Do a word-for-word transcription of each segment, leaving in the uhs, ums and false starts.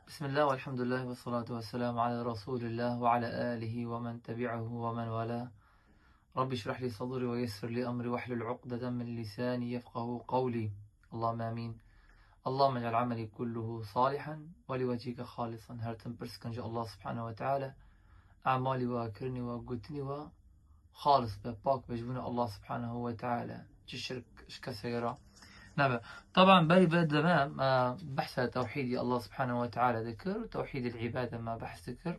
بسم الله والحمد لله والصلاة والسلام على رسول الله وعلى آله ومن تبعه ومن والاه. رب اشرح لي صدري ويسر لي أمري واحلل عقدة من لساني يفقهوا قولي. اللهم آمين. اللهم اجعل عملي كله صالحا ولوجهك خالصا. Her tim pirs kin ji Allah subhanehu ve teala emalî we, kirinî we, gotinî we xalis be, pak be, ji bo Allah subhanehu ve teala. Çi şirk ji kesê re nebe. Taban berî vê de me, me behsa tewhîdî Allah subhanehu ve teala dikir, tewhîdil îbade me behs dikir.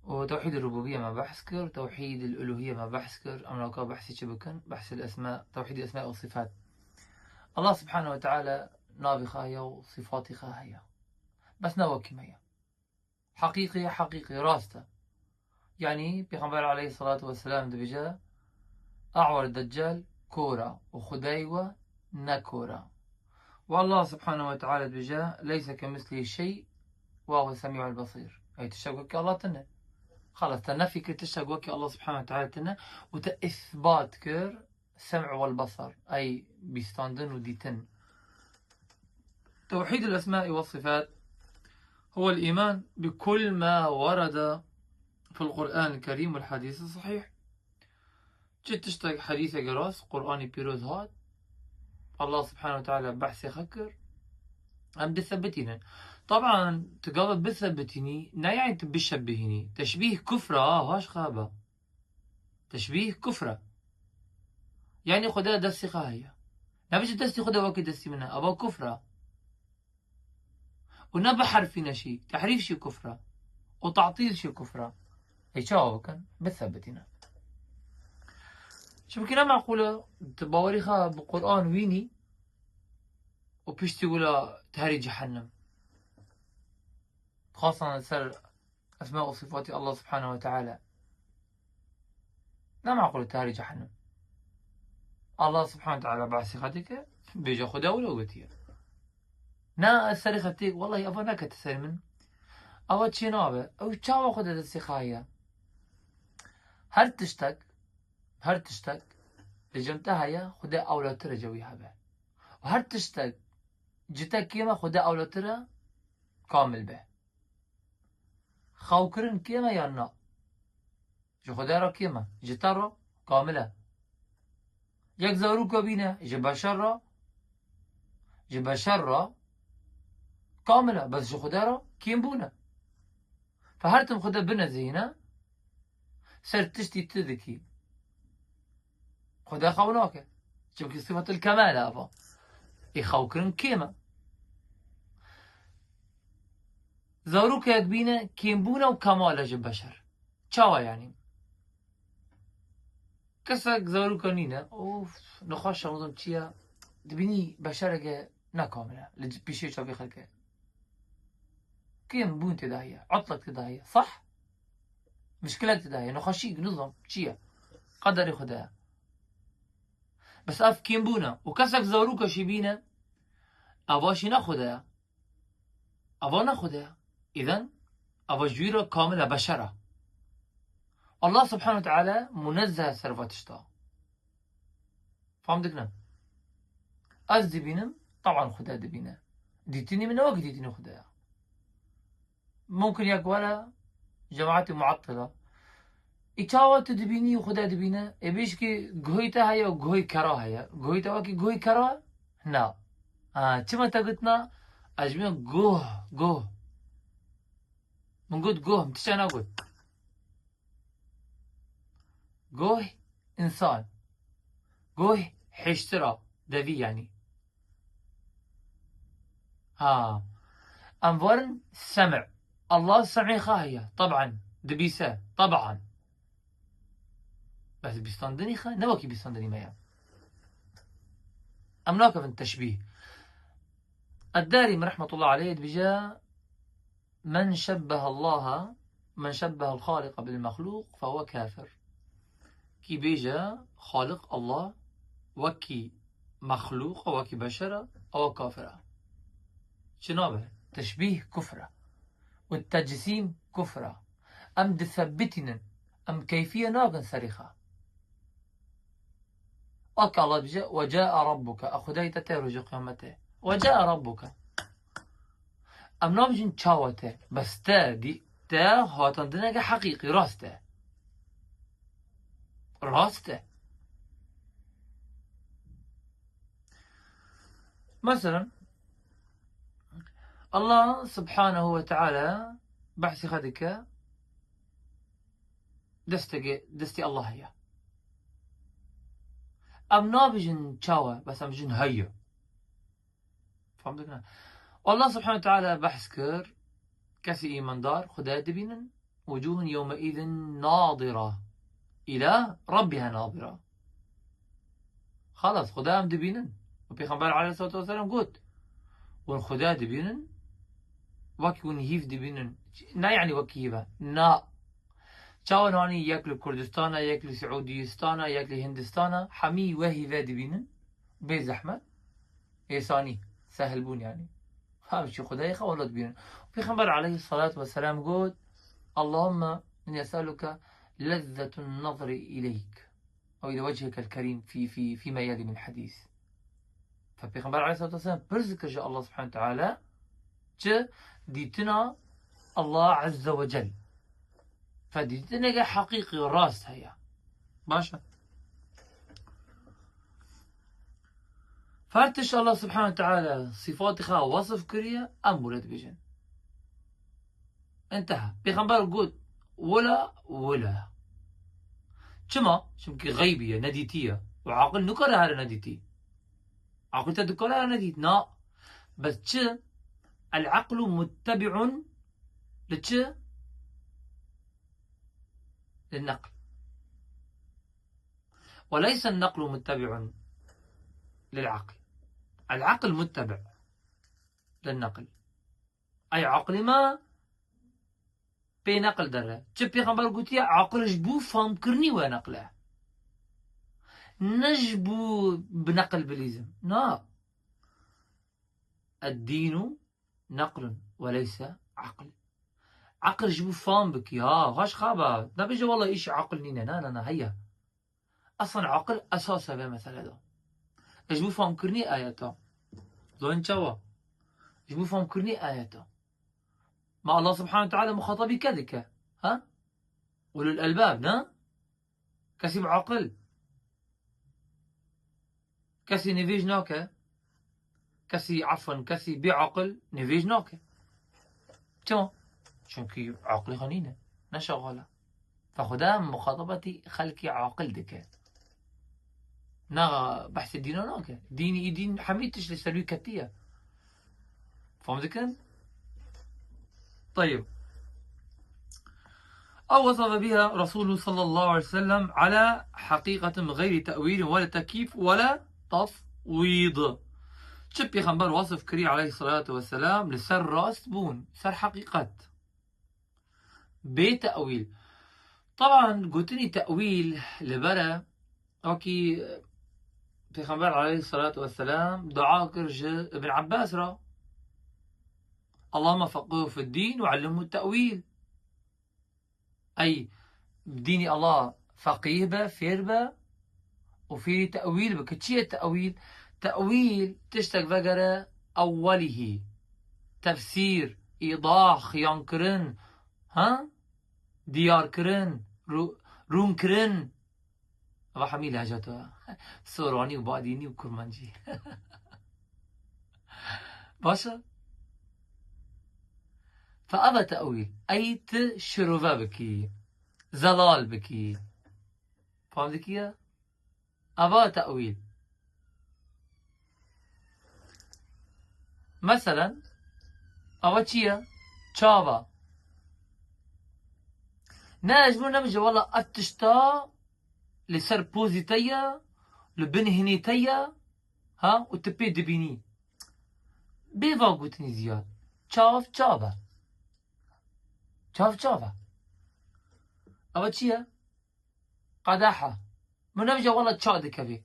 û tewhîdil rubûbiyye me behs kir, tewhîdil uluhiyye me behs kir. Em naka behsî çi bikin? Behsî esma, tewhîdil esma û sifat. Allah subhanehu ve teala navê xwe heye û sifatê xwe heye. Bes ne wekî me ye. Heqîqî ye, heqîqî, rast e. Yanî Pêxember aleyhissalatu vesselam dibêje, A'wer Deccal kor e û Xwedayê we ne kor e. Û Allah subhanehu ve teala dibêje, "Leyse kemislihî şey ve huve semî'ul besîr." Ey tiştek wekî Allah tine. Xalas, te nefî kir tiştek wekî Allah subhanehu ve teala tine û te îsbat kir sem'u wel besar, ey bîstandin û dîtin. Tewhîdul esmai ve sifat huvel îman bi kul ma werede fil Qur'anil Kerîm wel hadîs sahîh. Çi tiştek, hedîseke rast, Qur'anê pîroz hat, Allah subhanehu ve teala behsê xwe kir, em disebitînin. Taban, tu gava bisebitînî, ne yanî tu bişebihînî. Teşbîh kufr e, ha, haş xwe be. Teşbîh kufr e. Yanî Xwedê destê xwe heye. Nebêje destê Xwedê wekî destê min e. Eva kufr e. Û ne bi herfî ne şî. Tehrîf şî kufr e. Û tatîl şî kufr e. Ê çawa bikin? Bisebitîne. Çimkî ne meqûl e, tu bawerî xwe bi Qur'an wînî û piştî wila tu herî cehennem. Xasan li ser esma û sifatê Allah subhanehu ve teala. Ne meqûl e tu herî cehennem. Allah subhanehu ve teala behsê xwe dike, bêje Xwedê wilo gotiye. Na ez serê xwe têk, wellahî eva nekete ser min. Eva çê nabe. Ew çawa Xwedê destê xwe heye? Her tiştek, her tiştek li cem te heye, Xwedê ewlatir e cewî hebe. Û her tiştek ji te kêm e, Xwedê ewlatir e kamil be. Xewkirin kêm e yan na? Ji Xwedê re kêm e. Ji te re kamil e. Yek zaroka bîne, ji beşer re, ji beşer re kamil e. Bes ji Xwedê re kêmbûn e. Fe her tim Xwedê binezîhîne, ser tiştî tu dikî. Xwedê xew nake. Çimkî sifetul kemal e eva. Ê xewkirin kêm e. Zarokek bîne kêmbûn e û kemal e ji beşer. Çawa yanî? Kesek zaroka nîne. Of, nexweş e, çi ye? Dibînî beşereke nekamil e. Li pîşê çavê xelkê. Kêm bûn tê de heye. Etlek tê de heye. Sah? Mişkilek tê de heye. Nexweşî, nizam, çi ye? Qederê Xwedê ye. Bes ev kêmbûn e. Û kesek zaroka jî bîne, eva jî ne Xwedê ye. Eva ne Xwedê ye. Îden, eva ji wî re kamil e, beşer e. Allah subhanehu ve teala munezzeh e ser va tişta. Fam dikine? Ez dibînim, taban Xwedê dibîne. Dîtinî min ne wek dîtinî Xwedê ye. Mumkin yek were cemaetê muettila. Î çawa tu dibînî û Xwedê dibîne? Ê bêjkî guhê te heye û guhê kera heye. Guhê te wekî guhê kera? Na. Ha, çima te got na? Ez ji min guh, guh. Min got guh, min tişta nagot. Goh însan. Goh hêştira, devî yanî. Ha. Em werin sem'. Allah sem'ê xwe heye. Taban. Dibîse. Taban. Bes bîstandinî xwe ne wekî bîstandinî me ye. Em nakevin teşbîh. Eddarî min rahmetullah aleyh dibêje, "Men şebbehe Allaha, men şebbehel Xaliqa bil mexluq fehuve kafir." Kî bêje Xaliq Allah wekî mexluq e, wekî beşer e, ew kafir e. Çi nabe? Teşbîh kufr e. Û tecîsîm kufr e. Em disebitînin, em keyfiye nakin serê xwe. Weke Allah dibêje, "Ve caa rabbuke." E Xwedayê te tê rojê qiyametê. "Ve caa rabbuke." Em nabêjin çawa te, bes te dî, te hatandineke heqîqî, rast e. Rast e. Mesela, Allah Subhanehu ve Teala behsî xwe dike, desteke, destê Allah heye. Em nabêjin çawa, bes em bijin heye. Fam dikine? Allah Subhanehu ve Teala behs kir, kesê îmandar Xwedayê dibînin, وجوه يومئذ ناضرة إلى ربها ناظرة. Xelas, Xwedayê em dibînin. Û Pêxember aleyhissalatu vesselam got, hûn Xwedayê dibînin, wekî hûn hîv dibînin. Ne, yanî wekî hîv e. Na. Çawa nanî yek li Kurdistan e, yek li Siûdiyistan e, yek li Hindistan e, hemî we hîve dibînin. Bê zehmet. Êsanî. Sehil bûn yanî. Hem jî Xwedayê xwe wela dibînin. Pêxember aleyhissalatu vesselam got, اللهم إني أسألك لذة النظر إليك أو إلى وجهك الكريم في، في، فيما يلي من حديث. Fe Pêxember aleyhissalatu vesselam pirs dikir ji Allah Subhanehu ve Teala çi? Dîtina Allah Azze ve Cel. Fe dîtineke heqîqî rast heye. Baş e. Her tişt Allah Subhanehu ve Teala sîfatê xwe wesif kiriye, em wile dibêjin. Enteha. Pêxember got, wila, wila. Çima? Çimkî xeybî ye, nedîtî ye. Û aqil nikare here nedîtî. Aqil te dikare here nedît. Na. Bes çi? العقل متبع للشيء، للنقل، وليس النقل متبع للعقل. العقل متبع للنقل. Ey aqilê me pê neqil dere. Çi Pêxember gotiye, aqil ji bo famkirinî we neqil e. Ne ji bo bi neqil bilîzim. Na. الدين نقل وليس عقل. Aqil ji bo fam bikî, ha, xweş xaba. Nebêje, wela îş aqil nîne. Na, na, na, heye. Eslan aqil esas e vê mesele de. E, ji bo famkirinî ayeta. Zanî çawa? Ji bo famkirinî ayeta. Ma Allah Subhanahu Teala muxatabî ke dike? Ha? Ulul elbab, ne? Kesî bi aqil. Kesî nivêj nake. Kesî, efwen, kesî bê aqil nivêj nake. Çima? Çunkî aqilê xwe nîne. Ne şexal e. Fe Xuda muxatabetî xelkê aqil dike. Na behsê dîna nake. Dînî, î dîn hemî tişt li ser wî ketiye. Fam dikin? Tayyib. أو وصف بها رسول صلى الله عليه وسلم على حقيقة من غير تأويل ولا تكييف ولا تفويض. Çi Pêxember wasif kirî aleyhissalatu vesselam li ser rast bûn, ser heqîqet. Bê te'wîl. Taban gotinî te'wîl li ber e, wekî Pêxember aleyhissalatu vesselam dua kir ji Ibn Abbas re. اللهم فقهه في الدين وعلمه التأويل. Ey, dînî Allah feqîh be, fêr be û fêrî te'wîl bike. Çi ye te'wîl? Te'wîl tiştek vegere ewwelihî. Tefsîr, îdah, xiyankirin, ha? Diyarkirin, rû-, rûnkirin. Eva hemî lehceta. Soranî û badînî û kurmancî. Baş e? Fe eva te'wîl. Ey tu şirove bikî. Zelal bikî. Fam dikî ya? Eva te'wîl. Meselen, eva çi ye? Çava. Ne, ji bo nebêje, wela ev tişta li ser pozî te ye, li bin hinê te ye, ha, û tu pê dibînî. Bê va gotinî ziyad. Çav, çav e. Çav, çav e. Eva çi ye? Qedeha. Min nebêje, wela ça dikevê.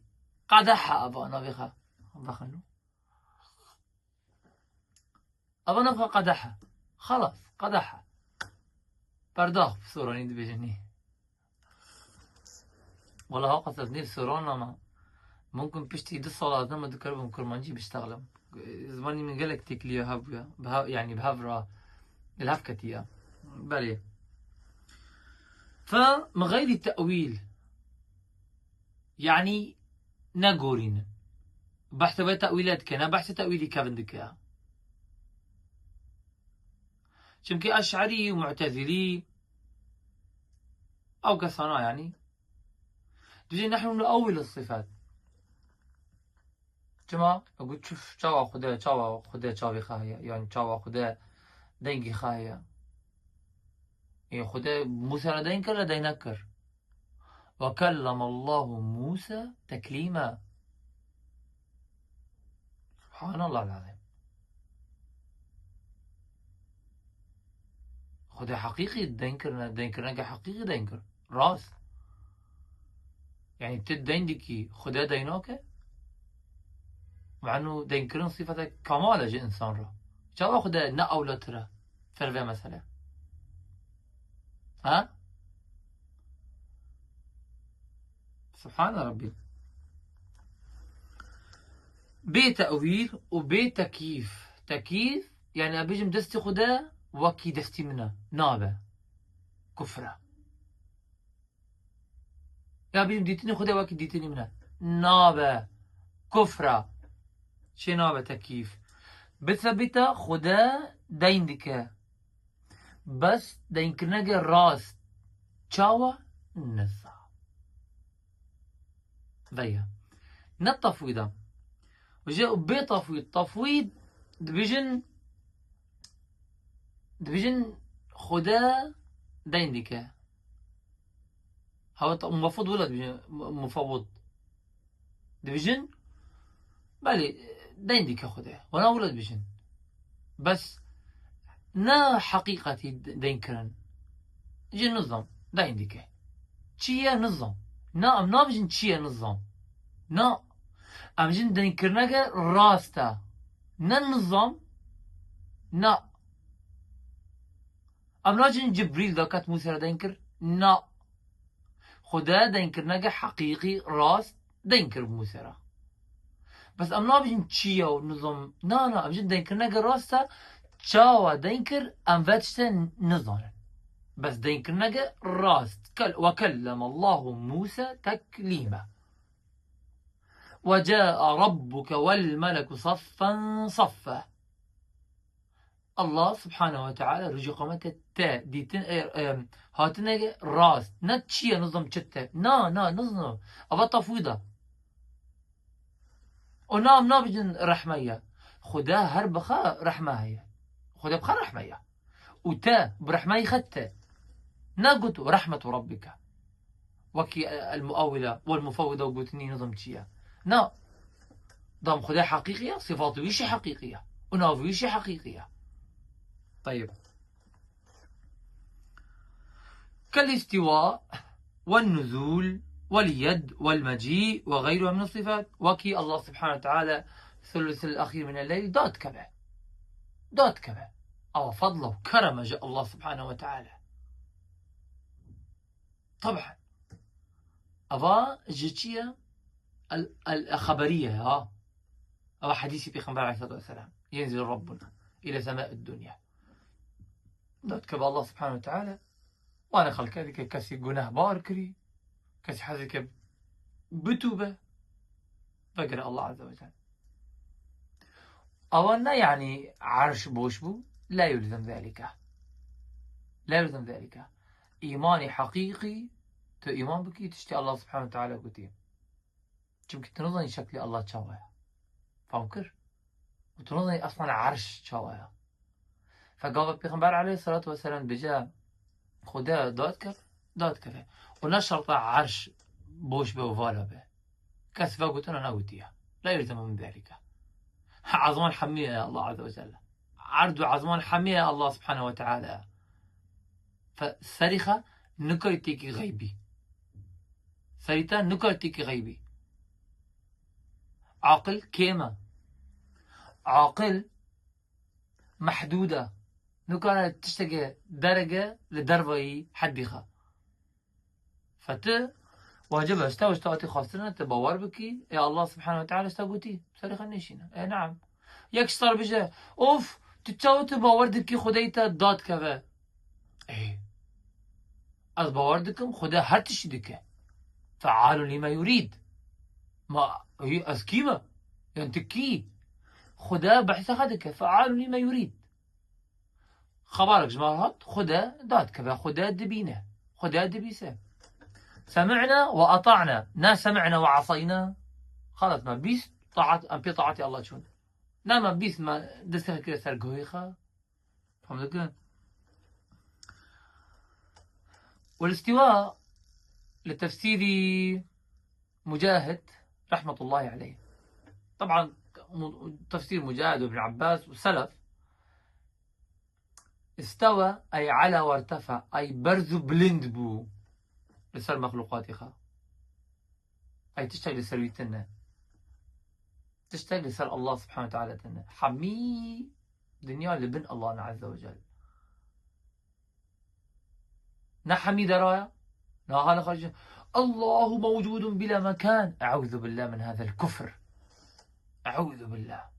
Qedeha eva navê xwe. Vexin. Eva navê xwe qedeha. Xelas, qedeha. Perdax bi soranî dibêjin nî. Wela haqet ez nîv soran ama mumkin piştî du sala ez nema dikaribim kurmancî biştexlim. Zimanî min gelek têkiliya hev bûye. Bi hev, yanî bi hev re li hev ketiye. Belê. Fe min xeyrî te'wîl. Yanî negorînin. Behsa vê te'wîlê dike, ne behsa te'wîlî kevin dike. Çimkî eş'erî û mu'tezilî ew kesana yanî. Dibêjin nehnu nu'ewwil sifat. Çima? Got çuf çawa Xude, çawa Xude çavê xwe heye, yan çawa Xude dengê xwe heye. Ê Xude Mûsa re deyn kir, re deyn nekir. Ve kellemallahu Mûsa teklîma. Subhanallah lazim. Xude heqîqî deyn kirine, deyn kirineke heqîqî deyn kir. Rast. Yanî tu deyn dikî, Xude deyn nake? Manu deyn kirin sifetek kemal e ji însan re. Çawa Xude ne ewlatir e? Ser vê mesele. Ha? Subhane Rabbî. Bê te'wîl û bê tekyîf. Tekyîf, yanî ez bêjim destê Xude wekî destî min e. Nabe. Kufr e. Ya bêjim dîtinê Xude wekî dîtinê min e. Nabe. Kufr e. Çê nabe tekyîf. Bithebite Xude deyn dike. Bes deynkirineke rast. Çawa? Niza. Veya. Ne tefwîd e. Ji bê tefwîd. Tefwîd dibêjin, dibêjin Xude deyn dike. Hawa te-, mufawwid wila dibêjin, mu-, mufawwid. Dibêjin, belê, deyn dike Xude. Wana wila dibêjin. Bes ne heqîqetî de-, deyn kirin. Ji nizam, deyn dike. Çi ye nizam? Na, em nabêjin çi ye nizam. Na, em jin deyn kirineke rast e. Ne nizam, na. Em nabêjin Cibrîl da ket Mûsê re deyn kir. Na. Xude deynkirineke heqîqî, rast, deyn kir bi Mûsê re. Bes em nabêjin çi ye û nizam. Na, na, em jin deynkirineke rast e, çawa deyn kir, em ve tiştê nizanin. Bes deynkirineke rast. Kel-, ve kellemallahu Mûse teklîme. Ve ca'e rabbuke vel meleku saffen saffe. Allah Subhanehu ve Teala rojê qiyamete te dîtin, e, e, hatineke rast. Ne çi ye, nizam çi te. Na, na, nizam. Ava tefwîd e. Û na, em nabêjin rehme ye. Xude her bi xwe rehme heye. Xude bi xwe rehme ye. Û te bi rehmeyê xwe te negot rehmetu Rabbike. Wekî el muawile wel mufawwide û gotinî nizam çi ye? Na. Dam Xude heqîqî ye, sifat wî jî heqîqî ye. Û nav wî jî heqîqî ye. Teyib. Kel îstîwa, wen nuzûl, wel yed, wel mecî, ve geyruha min sifat. Wekî Allah Subhanahu ve Teala, thulusul ahîr min el-leyl, dadikeve. Dadikeve. Ava fadla û kerem e ji Allah Subhanahu ve Teala. Taban. Ava ji çi ye? El, el, el xeberiye, ha. Ava hedîsî Pêxember aleyhissalatu vesselam. Yenzil Rabbuna ile sema'id dunya. Dadikeve Allah Subhanahu ve Teala. Wana xelke dike kesî gunehbar kirî. Kesî hez dike bitûbe. Vegere Allah Azze ve Celle. Ava ne yanî erş boş bû. La yulzem zalike. La yulzem zalike. Îmanê heqîqî, tu îman bikî, tiştê Allah Subhanahu ve Teala gotî. Çimkî tu nizanî şeklê Allah çawa ye. Fam kir? Û tu nizanî eslan erş çawa ye. Fe gava Pêxember aleyhissalatu vesselam bêje, Xude dad kir, dad kire. Û ne şerta erş boş be û vala be. Kes vegotina negotiye. La yulzemu min zalike. Ezman hemî ye Allah Azze ve Celle. Erd û ezman hemî ye Allah Subhanahu ve Teala. Fe serî xwe nikarî têkî xeybî. Serî te nikarî têkî xeybî. Aqil kêm e. Aqil mehdûd e. Nikare tişteke derege li dervayî heddî xwe. Fe tu wacib e, ji te, ji te hatî xwestin e, tu bawer bikî, ê Allah Subhanahu ve Teala ji te gotî, serê xwe nêşîne. Ê neam. Yek ji te re bêje, of, tu çawa tu bawer dikî Xwedê te dadkeve? Ê, ez bawer dikim Xwedê her tiştî dike. Fealun lima yurîd. Ma, hî, ez kî me? Yan tu kî? Xwedê behsa xwe dike. Fealun lima yurîd. Xebarek ji me re hat, Xwedê dadkeve, Xwedê dibîne, Xwedê dibîse. Semi'na ve ata'na, ne semi'na ve asayna. Xelas me bîst, taat, em pê taatê Allah çûn. Ne me bîst me destê xwe kire ser guhê xwe. Fem dikin? والاستواء لتفسير مجاهد رحمة الله عليه. طبعا م-، تفسير مجاهد وابن عباس والسلف. استوى أي علا وارتفع، أي berz û bilind bû li ser mexlûqatê xwe. Ay tiştek li ser wî tune. Tiştek li ser Allah subhanahu ve teala tune. Hemî dinya li bin Allah azze ve celle. Ne hemî deraya, ne hale xarcı. Allahu mevcudun bila mekan. Euzu billah min hazel kufr. Euzu billah.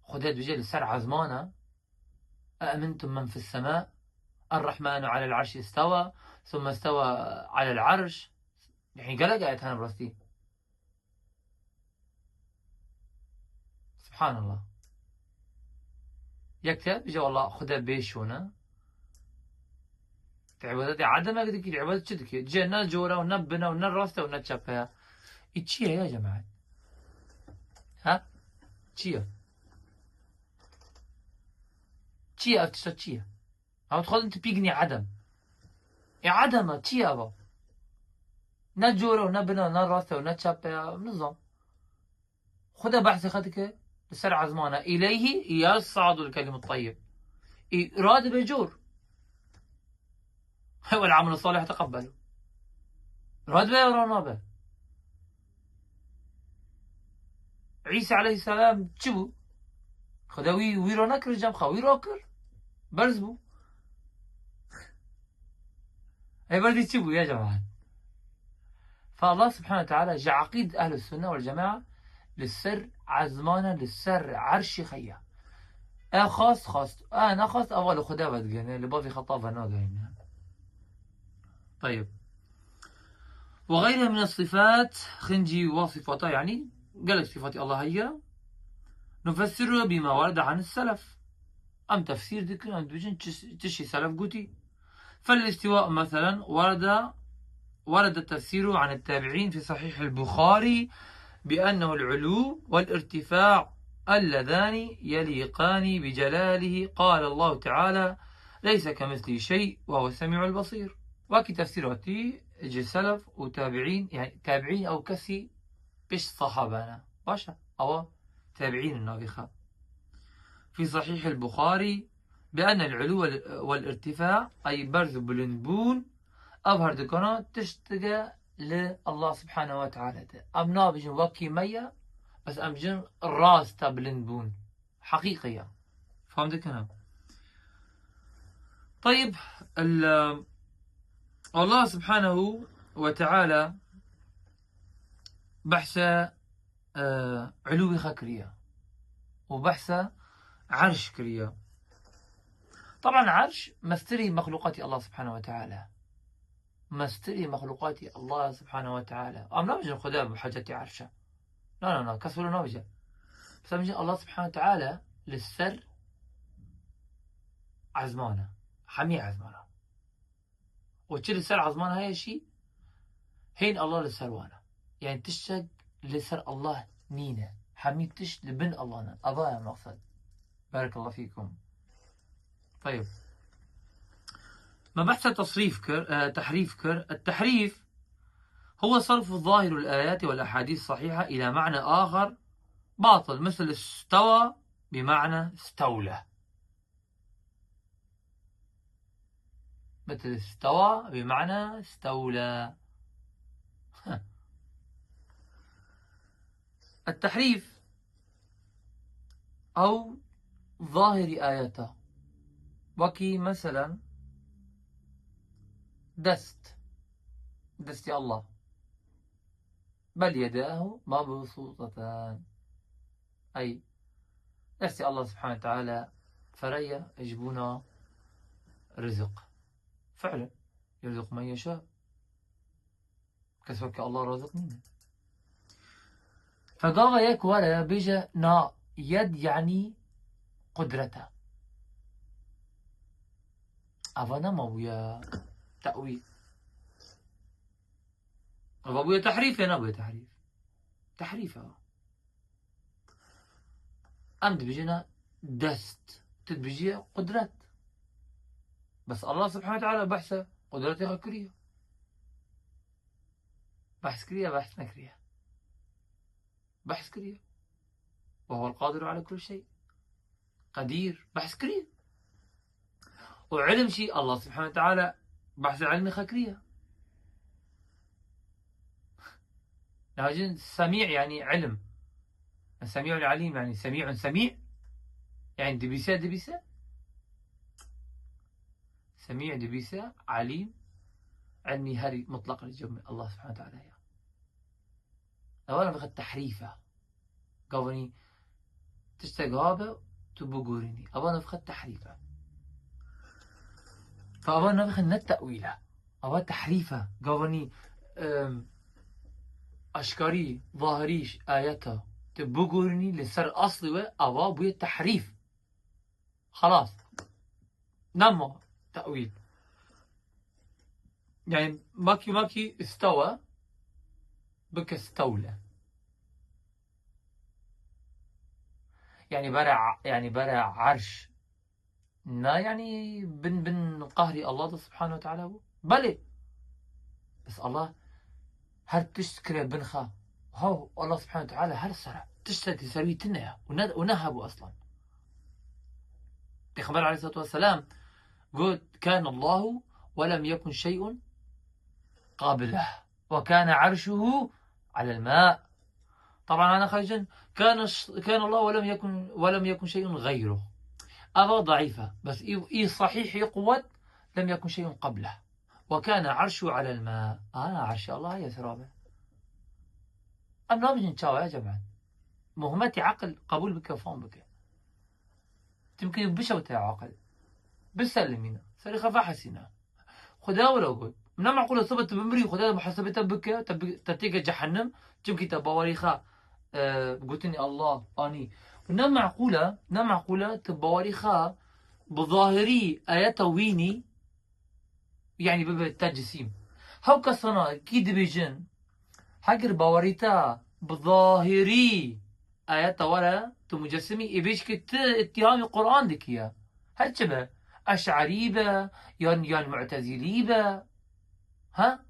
Xwedê dibêje li ser ezmana, "E'mintum men fis sema, er-Rahmanu alel arşi istewa, thumme istewa alel arş." Yani gelek ayet hene bi rastî. Subhanallah. Yek te bêje, "Wallah, Xwedê bê şûne." Tu îbadetê edemek dikî, îbadet çi dikî? Cihê ne cor e û ne bin e û ne rast e û ne çep e. Î çi ye ya cemaet? Ha? Çi ye? Çi ye ev tişta çi ye? Ew dixwazin tu pîkinî edem. Ê edem e, çi ye ev? Ne cor e û ne bin e, ne rast e û ne çep e, nizam. Xwedê behsê xwe dike li ser ezmana. Îleyhî yes'adul kelimut teyyib. Î radibe cor. Wal amelu salih teqebbelu. Radibe ya ranabe. Îsa aleyhisselam çi bû? Xwedê wî, wî ranekir cem xwe, wî rakir. Berz bû. Ê berzî çi bû ya cemaat? Fe Allah subhanahu teala ji eqîd ehlus sunne vel cemaa li ser ezmana, li ser erşî xeya. E xast xast, e nexast, eva li Xwedê vedigihîne, li bavê xwe tava nagihîne. Teyib. Ve gayre min sifat, xincî wa sifata, yani gelek sifatî Allah heye. Nufessiru bima warede anis selef. Em tefsîr dikin, em dibêjin çi, tiştî selef gotî. فالاستواء مثلا ورد، ورد التفسير عن التابعين في صحيح البخاري بأنه العلو والارتفاع اللذان يليقان بجلاله. قال الله تعالى: ليس كمثله شيء وهو السميع البصير. Wekî tefsîr hatî ji selef û tabiîn, yani tabiîn ew kesî pêş sahabe ne. Baş e? Ewa tabiîn in navê xwe. في صحيح البخاري بأن العلو وال-، والارتفاع، ay berz û bilind bûn, ev herdukana tiştike li Allah subhanahu ve teala de. Em nabêjin wekî me ye, bes em jin rast e bilind bûn. Heqîqe ye. Fam dikine? Teyib, el-, Allah subhanahu ve teala behse, e, ulûwê xwe kiriye û behse erş kiriye. Taban erş mestirî mexlûqatî Allah subhanahu ve teala. Mestirî mexlûqatî Allah subhanahu ve teala. Em nabêjin Xwedê bi hecetî erş e. Na, na, na, kes wilo nabêje. Bes em bêjin Allah subhanahu ve teala li ser ezman e. Hemî ezman e. Û çi li ser ezman heye jî, hên Allah li ser wan e. Yani tiştek li ser Allah nîne. Hemî tişt li bin Allah ne. Eva ye maqsed. Barakallahu fîkum. Teyib. Me behsa tasrîf kir, e, tehrîf kir. التحريف هو صرف ظاهر الآيات والأحاديث الصحيحة إلى معنى آخر باطل، مثل استوى بمعنى استولى. مثل استوى بمعنى استولى. التحريف أو ظاهر آياته. وكي مثلا دست، دستي الله. بل يداه مبسوطتان. Ey, destê Allah Subhanahu ve Teala fere ye ji bona rizik. Fi'len, yerzuqu men yeşa. Kes weke Allah razik nîne. Fe gava yek were bêje na yed yanî qudret e. Eva nema bûye te'wîl. Eva bûye tehrîf ya nebûye tehrîf? Tehrîf e. Em dibêjine dest. Tu dibêjî qudret. Bes Allah Subhanahu ve Teala behse qudretê xwe kiriye. Behs kiriye, behs nekiriye? Behs kiriye. Ve huvel qadiru ala kulli şey. Qedîr. Behs kiriye. Û ilim jî Allah Subhanahu ve Teala behsê ilmê xwe kiriye. Nahacin semî yanî ilim. Semî'un alîm yanî semî'un semî'. Yanî dibîse, dibîse. Semî' dibîse, alîm, ilmî herî mutlaq li cem Allah Subhanahu ve Teala ye. Ewa navê xwe tehrîf e. Gavanî tiştek habe, tu bigorînî. Ewa navê xwe tehrîf e. Fe ewa navê xwe ne te'wîl e. Ewa tehrîf e. Gavanî, em, aşkarî, zahirî ayeta tu bigorînî li ser aslî we, ewa bûye tehrîf. Xelas. Nema te'wîl. Yani makî makî istewe bike stewle. Yani bere, yani bere erş. Na yani bin, bin qahrî Allah da Subhanahu ve Teala bû. Belê. Bes Allah her tişt kire bin xwe. Haw, Allah Subhanahu ve Teala her sere. Tiştekî ser wî tune ye. Û ne, û ne hebû aslan. Pêxember aleyhissalatu vesselam got, "Kâne Allahu ve lem yekun şey'un qablehu. Ve kâne arşuhu alel mâ." Taban ana xecin, "Kâne ş-, kâne Allahu ve lem yekun, ve lem yekun şey'un gayruhu." Eva daîf e. Bes î, î sahîh, î quwet, "Lem yekun şey'un qablehu. Ve kâne arşuhu alel mâ." Aa, erşê Allah ye serabe. Em nabêjin çawa ya cemaet. Muhimmetî aqil qebûl bike, fam bike. Çimkî bişewte aqil. Biselimîne. Serê xwe vehesîne. Xuda wira got. Ne meqûl e sibe tu bimirî, Xuda muhasebê te bike, te bi-, te têke cehennem. Çimkî te bawerî xwe, e, gotinî Allah anî. Ne meqûl e, ne meqûl e tu bawerî xwe bi zahirî ayeta wînî, yani bibe tecsim. Hew kesana kî dibêjin, heger bawerî te bi zahirî ayeta were, tu mucessimî, ê bêjkî tu îttihamî Qur'an dikî ye. Her çi be, Eş'erî be, yan, yan Mu'tezilî be. Ha?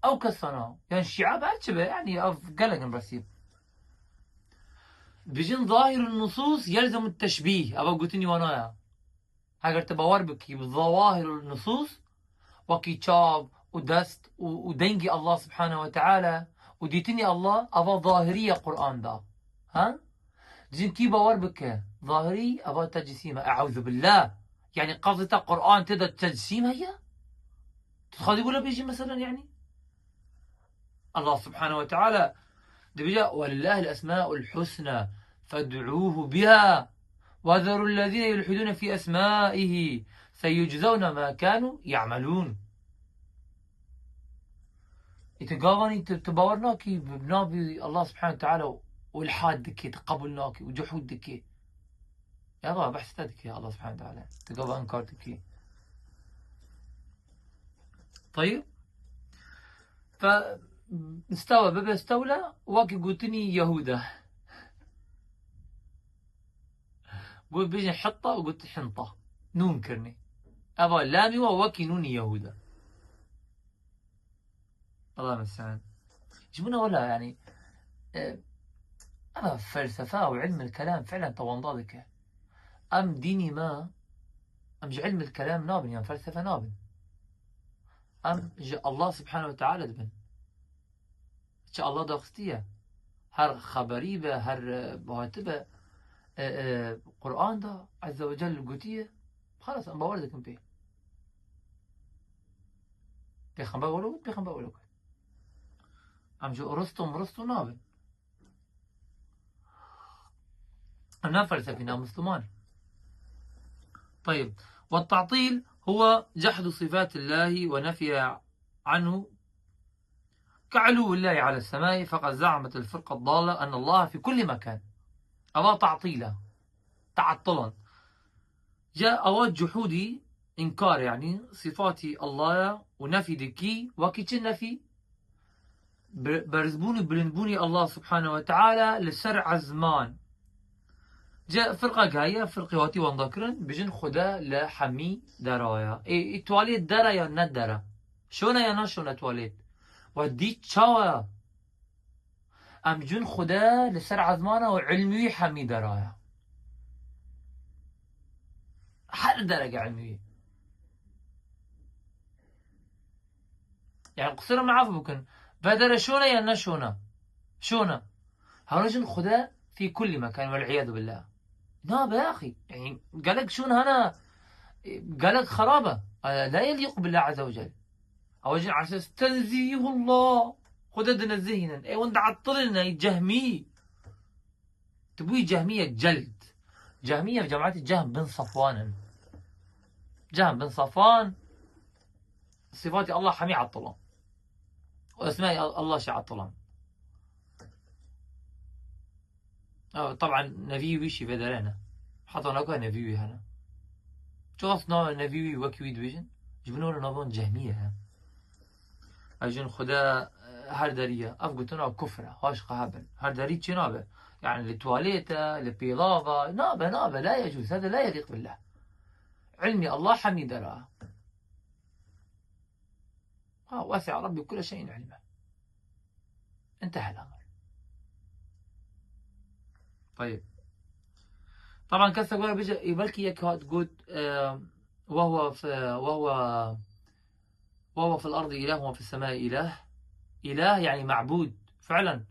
Ew kesana, yan Şîa be, her çi be, yani ev gelek in resî. Dibêjin zahirun nusus yelzemu teşbîh. Eva gotinî wana ye. Heger tu bawer bikî bi zawahirul nusus, wekî çav û dest û, û dengî Allah Subhanahu ve Teala û dîtinî Allah, eva zahirî ye Qur'an da. Ha? Cin kî bawer bike, zahirî, eva tecsim e. Euzubillah. Yani qasdê te Qur'an tê de tecsim heye? Tu dixwazî wilo bêjî meselen yani? Allah Subhanahu ve Teala dibêje, "Welillahil esmaul husna fed'uhu biha ve zerul lezine yulhidune fi esmaihi seyuczevne ma kanu ya'melun." Îte gavanî tu, tu bawer nakî, bi navî Allah Subhanahu ve Teala û ilhad dikî, tu qebûl nakî û cuhûd dikî. Ya va behs te dikî Allah Subhanahu ve Teala. Tu gava inkar dikî. Tayib. Fe istewe bibe stewle, wekî gotinî Yehûd e. Got bêjin hitta û got hinta. Nûn kirinê. Eva lamî wa wekî nûnî Yehûd e. Allah meselen. Ji bona wela yani, e, eva felsefe û ilmil kelam fi'len tewanda dike. Em dînî me, em ji ilmil kelam nabin, yan felsefe nabin. Em ji Allah Subhanahu ve Teala dibin. Çi Allah daxistiye. Her xeberî be, her, e, hatibe, e, e, Qur'an da Azze ve Celle gotiye. Xelas, em bawer dikin pê. Pêxember welo got, pêxember welo got. Em ji Aristo miristo nabin. Em ne felsefî, ne Musliman. طيب. والتعطيل هو جحد صفات الله ونفيها عنه كعلو الله على السماء، فقد زعمت الفرقة الضالة أن الله في كل مكان. Eva ta'tîl e. Te'ettilan. Ca eva cuhudî, înkar, yanî, sifatî Allah ya û nefî dikî, wekî çi nefî? Be-, berzbûn û bilindbûnî Allah subhanehu ve teala li ser ezman. Ca firqa gaye, firqê hatî wenda kirin, bijin Xuda li hemî dera ya. Ê, ê tuvalêt dera ya ne dera? Şona ya naşona tuvalêt? Wa dî çawa ya? Em cûn Xuda li ser ezmana û ilmî hemî deraya. Her derege ilmî. Yani qusura min af bikin. Vedere şona ya ne şona? Şona. Hewna cûn Xuda fî kulli mekan, vel iyadu billah. Nabe axî. Yani gelek şûn hene, gelek xerab e. La yelîqu billah azze ve cel. Ew jin esas tenzîhullah. Xuda dinezihînin. Ê wan di'ettilin, ey cehmî. Tu bûyî cehmiyek celd. Cehmiye cemaetî Cehm bin Safwan in. Cehm bin Safwan sifatî Allah hemî ettilan. Û esmayî Allah jî ettilan. Ew, teban nevî wî jî vê derê ne. Heta naka nevî wî hene. Çiqas navê nevî wî wekî wî dibêjin, ji bin were navê wan cehmî ye. Ew jin Xuda, e, her derî ye. Ev gotina kufr e. Haşqa hebin. Her derî çi nabe? Yani li tuvalêt e, li pêlav e. Nabe, nabe. La yecûz. Hada la yelîq billah. Ilmî Allah hemî dera. Ha, wesi'a Rabbi kulle şeyin ilme. انتهى الأمر. طيب. طبعا kesek were bêje, ê belkî yek hat got, e, وهو في، وهو، وهو في الأرض إله وفي السماء إله. إله يعني معبود. فعلا.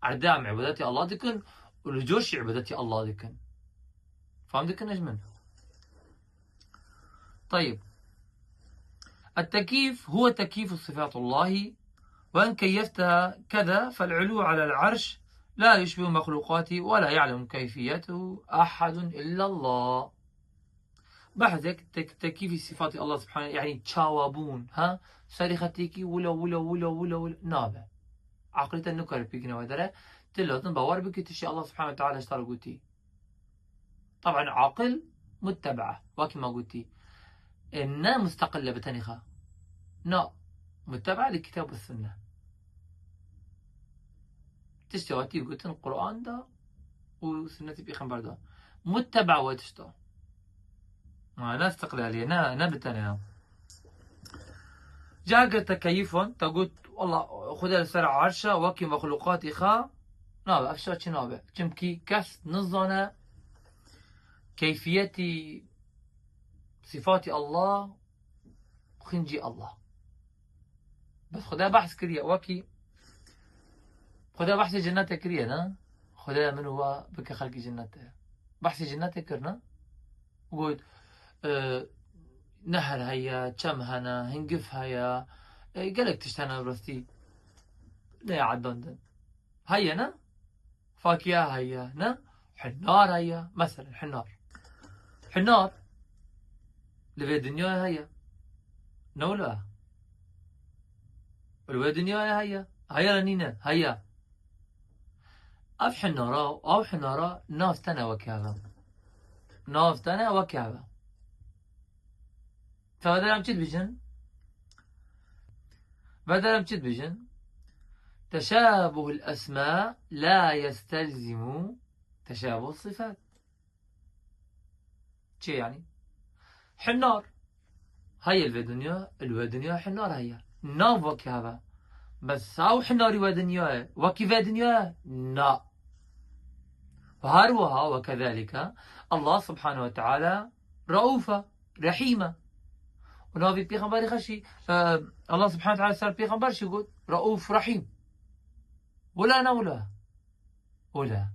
Erdê em îbadetê Allah dikin û li cor jî îbadetê Allah dikin. Fam dikin ji min? طيب. التكييف هو تكييف صفات الله، وإن كيفتها كذا فالعلو على العرش لا يشبه مخلوقاته ولا يعلم كيفيته أحد إلا الله. Behsek tek-, tekîfî sîfatî Allah Subhane, yani çawabûn, ha? Serî xetêkî wilo, wilo, wilo, wilo, wilo, nabe. Aqilê te nikare pêkine wê dere. Tu lazim bawer bikî tiştê Allah Subhane ve Teala ji te re gotî. Taban aqil mutteba, wekî me gotî. E, ne musteqil e bi tenê xwe. Na, mutteba li kitab û sunne. Tiştê hatî gotin Quran de û sunnetê pêxember de. Mutteba we tişta. Ha, ne istiqlalî, ne, ne bi tenê ya. Ca kir tekeyîfon, te got, "Wallah, Xuda li ser arş e, wekî mexlûqatî xwe." Nabe, ev şa çi nabe? Çimkî kes nizane keyfiyetî sifatî Allah, xincî Allah. Bes Xuda behs kiriye, wekî Xuda behsê cennetê kiriye, ne? Xuda min û we bike xelkî cennetê. Behsê cennetê kir, ne? Got, e, nehr heye, çem hene, hingif heye, e, gelek tişt hene bi rastî neyê edan din. Heye ne? Fakiya heye ne? Hinar heye. Meselen hinar. Hinar li vê dinyayê heye. Ne wila? Li vê dinyayê heye. Heye ne nîne? Heye. Ev hinara, ew hinara nav te ne weke ev e. Nav te ne weke ev e. Te vê derê em çi dibêjin? Vê derê em çi dibêjin? Teşabuhul esma la yestelzimu teşabuhus sifat. Çi yani? Hinar. Heye li vê dinya, li wê dinya hinar heye. Nav wekî heve. Bes ew hinarî wê dinyayê, wekî vê dinyayê? Na. Û her wiha, we kezalike, Allah Subhanahu ve Teala Rauf e, Rehîm e. Û navê pêxemberê xwe jî, e, Allah Subhanahu ve Teala ser pêxember jî got, Rauf Rehîm. Wila ne wila? Wila.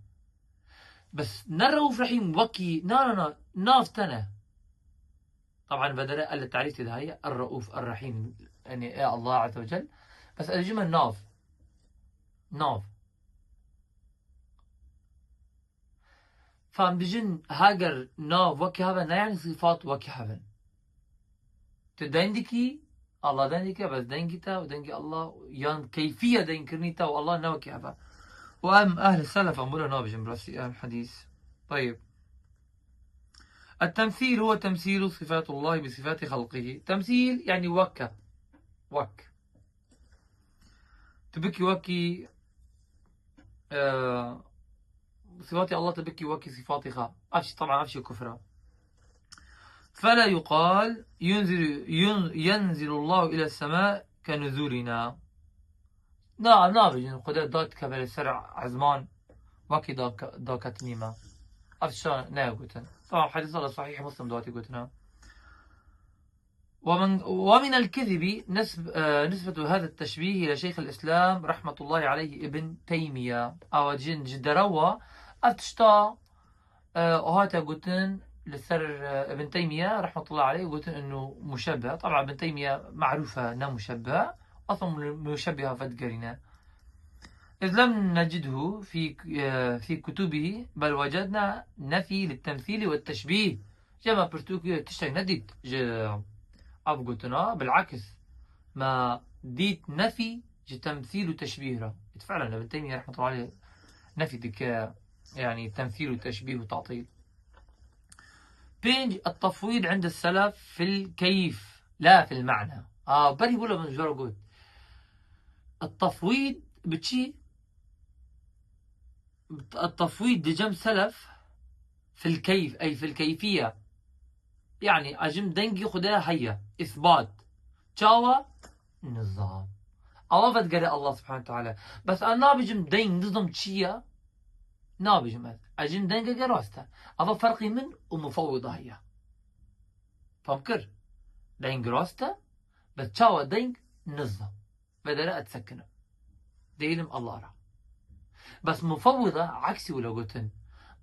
Bes ne Rauf Rehîm wekî, na, na, na, nav te ne. Taban vê derê el li tarîf tê de heye, Er-Rauf, Er-Rehîm, yani ê Allah Azze ve Cel. Bes ez dibêjime nav. Nav. Fam dijin heger nav wekî hev e, ne yani sifat wekî hev in. Tu deng dikî, Allah deng dike, bes dengî te û dengî Allah yan keyfiye dengkirinî te û Allah ne wekî hev e. Û em ehli selef em wilo nabijin bi rastî ehl hadîs. Tayyib. التمثيل هو تمثيل صفات الله بصفات خلقه. Temsîl yani weke. Wek. Tu bikî wekî, e, sifatê Allah tu bikî wekî sifatê xwe. Ev jî, teban ev jî kufr e. فلا يقال ينزل، ين-، ينزل الله إلى السماء كنزولنا. Na, nabêjin Xuda dadikeve li ser ezman wekî dake-, daketinî me. Ev tişta neye gotin. Teban hedîsa li Sahîh Muslim de hatî gotin. ومن، ومن الكذب نسب، آه، نسبة هذا التشبيه إلى شيخ الإسلام رحمة الله عليه ابن تيمية. Awa jin ji derewa ev tişta, e, hate gotin li ser, e, Ibn Teymiye rahmetullahi aleyh gotin inu muşebbe. Taban Ibn Teymiye maruf e, ne muşebbe. Aslan mu-, muşebbiha vedigerîne. إذ لم نجده في، آه، في كتبه، بل وجدنا نفي للتمثيل والتشبيه. Jê me pirtûkê tiştek nedît ji ev gotina, bilakis me dît nefî ji temsîl û teşbîh re. Felen Ibn Teymiye rahmetullahi aleyh nefî dike, yani temsîl û teşbîh û tatîl. Pênc, التفويض عند السلف في الكيف لا في المعنى. A, berî wilo min ji we re got. التفويض bi çi? التفويض di cem selef في الكيف، أي في الكيفية. Yani, a jim dengî Xuda heye. Îsbat. Çawa? Nizam. Awa vedigere Allah subhanehu ve teala. Bes a nabijim deng nizam çi ye? Nabijim ez. A jim dengeke rast e. Ava ferqî min û mufawwida heye. Fam kir? Deng rast e. Bes çawa deng nizam. Vedere ez sekinim. Değilim Allah ra. Bes mufawwida aksî wilo gotin.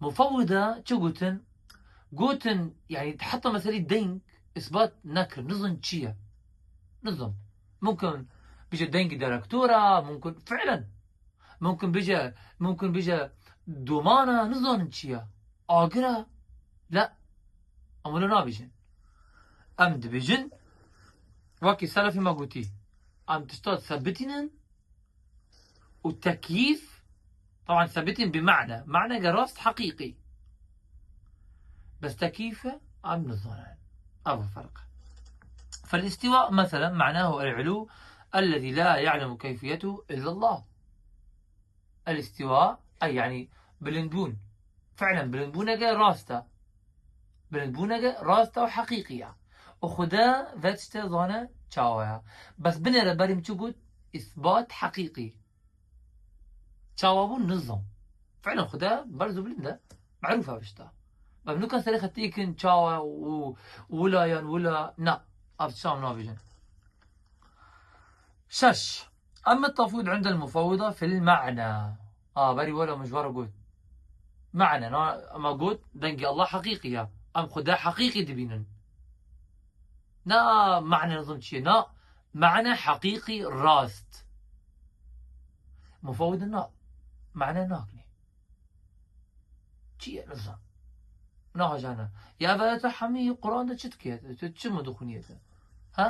Mufawwida çi gotin? Gotin, yani heta meselî deng îsbat nekir. Nizin çi ye? Nizin. Mumkin bije dengî direktora, mumkin fiilen. Mumkin bije, mumkin bije domana, nizanin çi ye. Agir e. La. Em wilo nabêjin. Em dibêjin, wekî selefê me gotî, em tişta sebitînin û tekyîf, teban sebitîn bi mane. Maneke rast heqîqî. Bes tekyîf e, em nizanin. Ev e ferq. فالاستواء مثلا معناه العلو الذي لا يعلم كيفيته إلا الله. الاستواء، ey, yani bilindbûn. Fiilen bilindbûneke rast e. Bilindbûneke rast e û heqîqî ye. Û Xuda vê tiştê zane çawa ye. Bes binêre berî min çi got? Îsbat heqîqî. Çawa bû? Nizam. Fiilen Xuda berz û bilind e. Merûf e tişta. Bes nuka serê xetî kin çawa û wila yan wila. Na. Ev tişta em nabêjin. Şeş. أما التفويض عند المفوضة في المعنى. A, berî wilo min ji we re got. Mane, na, em got, dengê Allah heqîqî ye. Em Xuda heqîqî dibînin. Na, mane nizam çi ye? Na, mane heqîqî rast. Mufawwidin na, mane nakinî. Çi ye nizam? Nahajana. Ya ve tu hemî Quran de çi dikê? Tu çi mi dixwiniyê tu? Ha?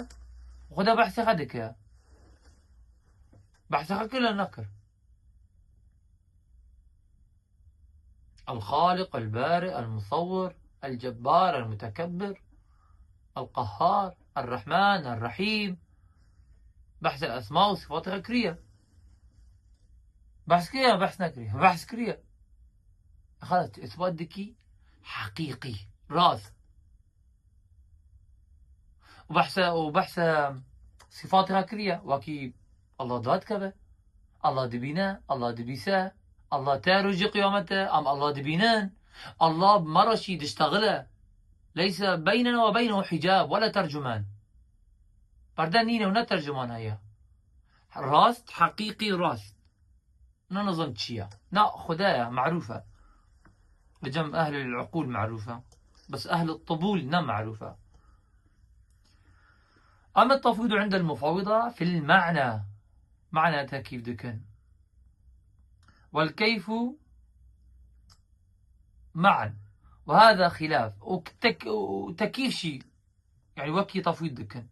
Xuda behsê xwe dike. Behsê xwe kir le nekir. الخالق، البارئ، المصور، الجبار، المتكبر، القهار، الرحمن، الرحيم. Behsê esma û sifatê xwe kiriye. Behs kiriye, behs nekiriye. Behs kiriye. Xelas, tu îsbat dikî heqîqî, rast. Û behse, û behse sifatê xwe kiriye. Wekî Allah dadikeve. Allah dibîne, Allah dibîse. Allah tê rojê qiyametê, em Allah dibînin. Allah bi me re jî diştexile. ليس بيننا وبينه حجاب ولا ترجمان. Perde nîne û ne tercuman heye. Rast, heqîqî rast. Na nizam çi ye. Na Xuda ye, merûf e. Li cem ehlil uqûl merûf e. Bes ehlil tibûl ne merûf e. أما التفويض عند المفوضة في المعنى. Mane tekyîf dikin. والكيف معا. وهذا خلاف. وتك-، وتكييف شي. يعني وكي تفويض دكن.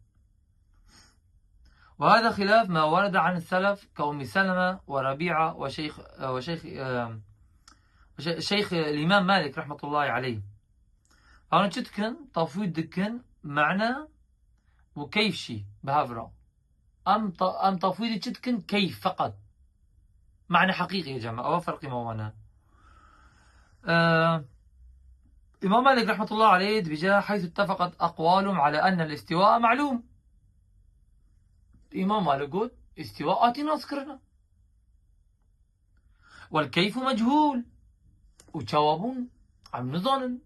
وهذا خلاف ما ورد عن السلف كأم سلمة وربيعة وشيخ، وشيخ، آم، وش-، شيخ الإمام مالك رحمة الله عليه. Ew çi dikin? Tafwîd dikin, mane û keyf şî bi hev re. Em ta-, em tafwîdî çi dikin? Keyf feqet. Mane heqîqî ye cema. Ew ferqî me wan e. Ee, Îmam Malik rahmetullah aleyh dibêje, "Heythu ittefaqet aqwalum ala enne l-istiwa ma'lûm." Îmam Malik got, îstiwa hatî nas kirine. Wal keyfu mechûl. Û çawa bûn? Em nizanin.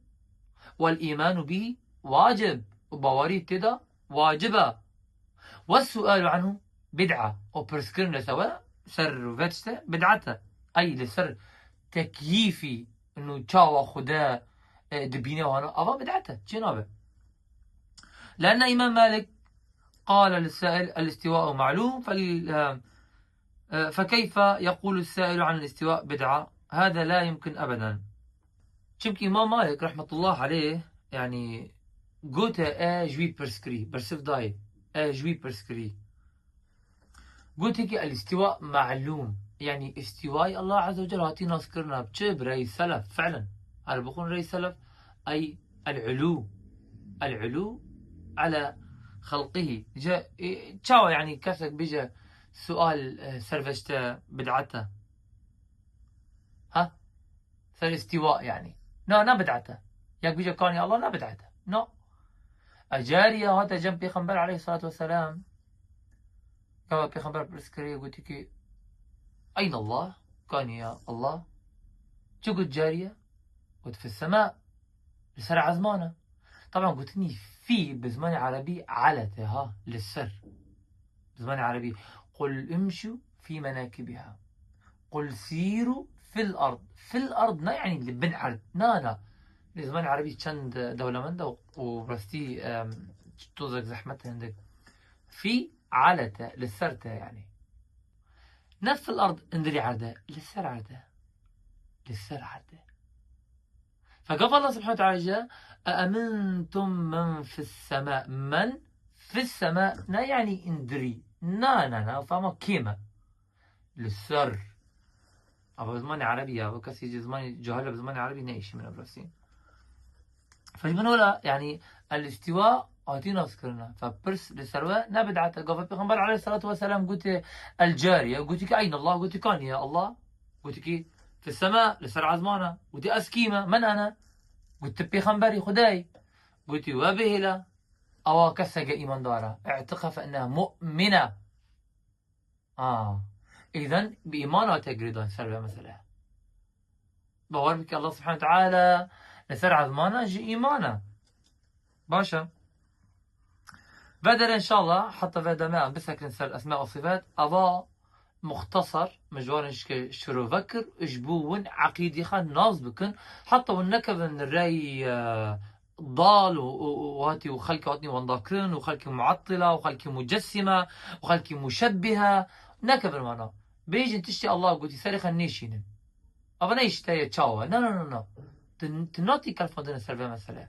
Wal îmanu bihî wacib. Û bawerî tê de wacib e. Wes sualu anhu bid'a. Û pirskirin li sewe ser vê tiştê bid'et e. Ey li ser tekyîfî û çawa Xuda, e, dibîne wana, ava bid'et e. Çi nabe? Lenne Îmam Malik qale lis-sail el-istiwa'u ma'lûm fel, e, E, فكيف يقول السائل عن الاستواء بدعة؟ هذا لا يمكن أبدا. Çimkî Îmam Malik rahmetullah aleyh, yani, gote e ji wî pirs kirî, bersiv dayê, e ji wî pirs kirî. Gote ki el-istiwa ma'lûm. Yani, istiwayê Allah Azze ve Celle hatî nas kirina bi çi? Bi rey selef, fi'len. Her bixwin rey selef, ey el-ulû. El-ulû ala xelqihî. Ce, e, çawa, yani, kesek bêje sual, e, ser vê tiştê bid'et e? Ha? Ser îstiwa, yani. Na, ne bid'et e. Yek bêje kanî Allah, ne bid'et e. No. E, cariye hate cem Pêxember aleyhissalatu vesselam. Gava Pêxember pirs kiriye, gotiye ki, "Eyne Allah?" Kanî ya Allah? Çi got cariye? Got, "Fis sema." Li ser ezman e. Taban gotinî fî bi zimanê erebî ala tê ha, li ser. Bi zimanê erebî. "Qul imşu fî menakibiha. Qul sîru fil ard." Fil ard ne, yani li bin erd. Na, na. Li zimanê erebî çend dewlemend e û, û rastî, em, tozek zehmet e hindik. Fî ala te, li ser te yani. Ne fil ard, indirî erde, li ser erde. Li ser erde. Fe gava Allah subhanahu ve teala dibêje, "E emintum men fis sema." Men fis sema, ne yani indirî. Na, na, na, fama kêm e. Li ser. Ava bi zimanê erebî ya, ava kesî ji zimanê cahil e bi zimanê erebî ne îşî min e bi rastî. Fe ji bin wela, yani, el-istiwa hatî nas kirine. Fe pirs li ser we ne bid'et e. Gava Pêxember aleyhissalatu vesselam gotiye el-cariye, gotiye ki eyne Allah, gotiye kanî ye Allah. Gotiye ki fis sema, li ser ezman e. Gotiye ez kî me, men ene. Gotiye tu pêxemberî Xwedê yî. Gotiye we bihêle. Ewa keseke îmandar e. I'tiqha fe inneha mu'mine. A. Îden bi îman hate girêdan ser vê mesele. Bawer bike Allah subhanahu ve teala li ser ezmana ji îman e. Baş e. Vê derê inşallah heta vê demê em bisekin ser esma û sifet. Ava muxtesar min ji wan şike şirove kir, ji bo win eqîdî xwe nas bikin. Heta win nekevin rey, e, dal û, û, û hatî û xelkê hatî wendakirin û xelkê muettila û xelkê mucessime û xelkê muşebbihe nekevin wana. Bêjin tiştê Allah gotî serê xwe nêşînin. Ava ne îşte ye çawa? Na, na, na, na. Tu, tu natî kelfandine ser vê mesele.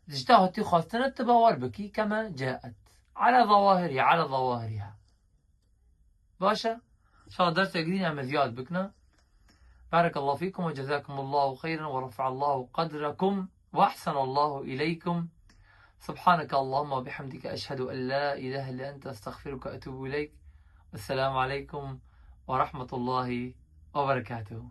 Ji te hatî xwestine tu bawer bikî keme caet. Ala zawahiriha, ala zawahiriha. Baş e? Şa dersek din em ziyad bikna. Barakallahu fikum ve cezakumullahu khayran ve rafa'allahu qadrakum ve ahsanallahu ileykum. Subhaneke Allahumma ve bihamdike, eşhedü en la ilahe illa ente, estağfiruke ve etûbü ileyk. Esselamu aleykum ve rahmetullahi ve berekatuhu.